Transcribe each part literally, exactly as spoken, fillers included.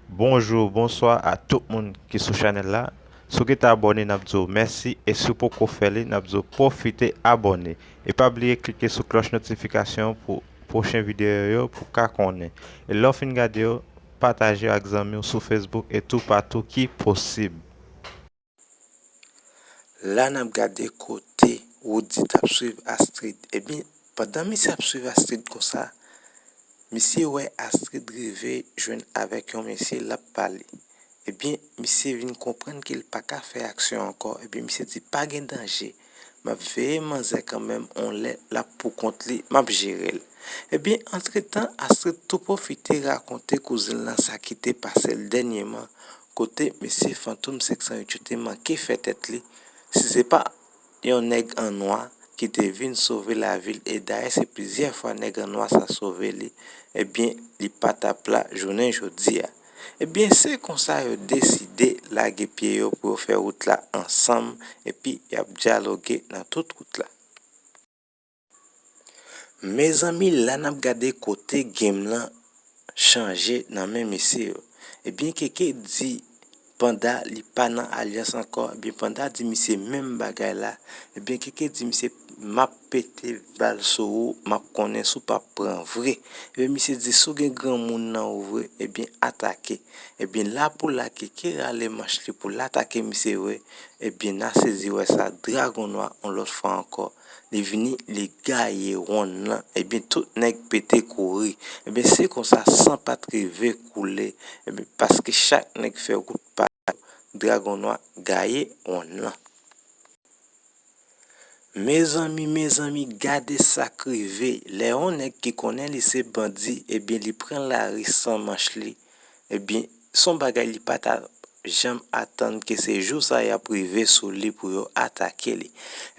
Bonjou, bonswa a tout moun ki sou chanèl la. Si w gentan abòne, n ap di w mèsi, e si w poko fè li, n ap di w pwofite abòne. E pa bliye klike sou klòch notifikasyon pou pwochen videyo yo pou w ka konnen. E lè w fin gade yo, pataje yo ak zanmi w sou Facebook e toupatou ki posib. La n ap gade kote Roody t ap swiv Astrid. Ebyen, pandan misye ap swiv Astrid konsa, misye wè Astrid rive jwenn avèk yon mesye l ap pale. Ebyen, misye vin konprann ke l pa ka fè aksyon ankò. Ebyen, misye di, "Pa gen danje. M ap veye manzè kanmenm, yon lè l ap pou kont li, m ap jere l." Ebyen, antretan, Astrid tou pwofite rakonte kouzen l lan sa ki te pase l dènyèman, kote mesye Fantom senk san uit yo te manke fè tèt li. Si se pa yon nèg an nwa ki te vin sove lavi l, e dayè se plizyè fwa nèg an nwa sa sove li, ebyen, li pa t ap la jounen jodi a. Ebyen, se konsa yo deside lage pye yo pou yo fè wout la ansanm, epi y ap dyaloge nan tout wout la. Mezanmi, la n ap gade kote game lan chanje nan men mesye yo. Ebyen, Keke di Panda li pa nan alyans ankò. Ebyen, Panda di misye menm bagay la. Ebyen, Keke di misye, "M ap pete bal sou ou, m ap konnen si w p ap pran vre." Ebyen, misye di, "Si w gen granmoun nan ou vre, ebyen, atake." Ebyen, la pou la, Keke rale manch li pou l atake misye vre. Ebyen, n a sezi wè sa, Dragon Nwa, yon lòt fwa ankò, li vini, li gaye wonn lan. Ebyen, tout nèg pete kouri. Ebyen, se konsa, san pa t rive koule. Ebyen, paske chak nèg fè wout pa yo, Dragon Nwa gaye wonn lan. Mezanmi, mezanmi, gade sa k rive. Lè yon nèg ki konnen li se bandi, ebyen, li pran lari san manch li, ebyen, se yon bagay li pa ta janm atann ke se jou sa y ap rive sou li pou yo atake li.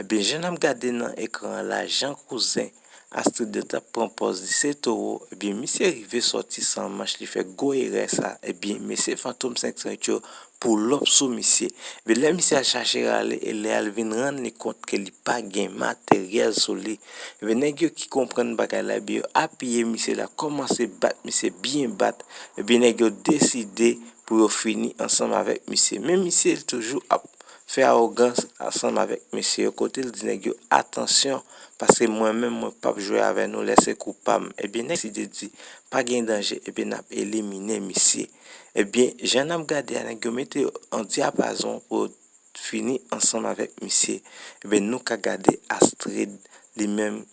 Ebyen, jan n ap gade nan ekran an la, jan kouzen Astrid t ap pran pòz li se towo, ebyen, misye rive sòti san manch, li fè gwo erè sa, ebyen, mesye Fantom senk san uit yo pull up sou misye. Ebyen, lè misye al chache rale, e lè al vin rann li kont ke li pa gen materyèl sou li, ebyen, nèg yo ki konprann bagay la, ebyen, yo apiye misye la, kòmanse bat misye, byen bat. Ebyen, nèg yo deside pou yo fini ansanm avèk misye. Men misye toujou ap fè awogans ansanm avèk mesye yo, kote l di nèg yo, "Atansyon, paske mwen menm, mwen p ap jwe avè nou lè se kou pa m." Ebyen, nèg yo deside di, "Pa gen danje, ebyen, n ap elimine misye." Ebyen, jan n ap gade a, nèg yo mete yo an dyapazon pou yo fini ansanm avèk misye. Ebyen, nou ka gade Astrid, li menm,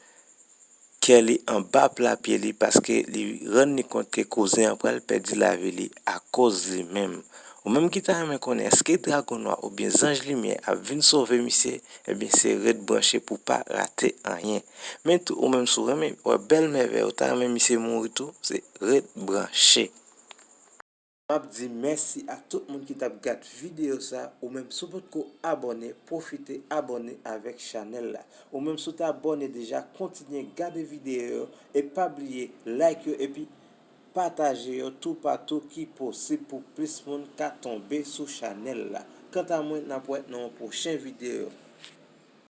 kè li anba pla pye li, paske li rann li kont ke kouzen an pral pèdi lavi li akoz li menm. Ou menm ki ta renmen konnen èske Dragon Nwa oubyen Zanj Limyè ap vin sove misye, ebyen, se ret branche pou w pa rate anyen. Men tou, ou menm, si w renmen wè bèl mèvèy, ou ta renmen misye mouri tou, se ret branche. M ap di mèsi a tout moun ki t ap gad videyo sa. Ou menm, si w potko abòne, pwofite abòne avèk chanèl la. Ou menm, si w te abòne deja, kontinye gade videyo yo e pa bliye like yo epi pataje yo toupatou ki posib pou plis moun ka tonbe sou chanèl la. Kanta mwen, n ap wè nan yon pwochen videyo.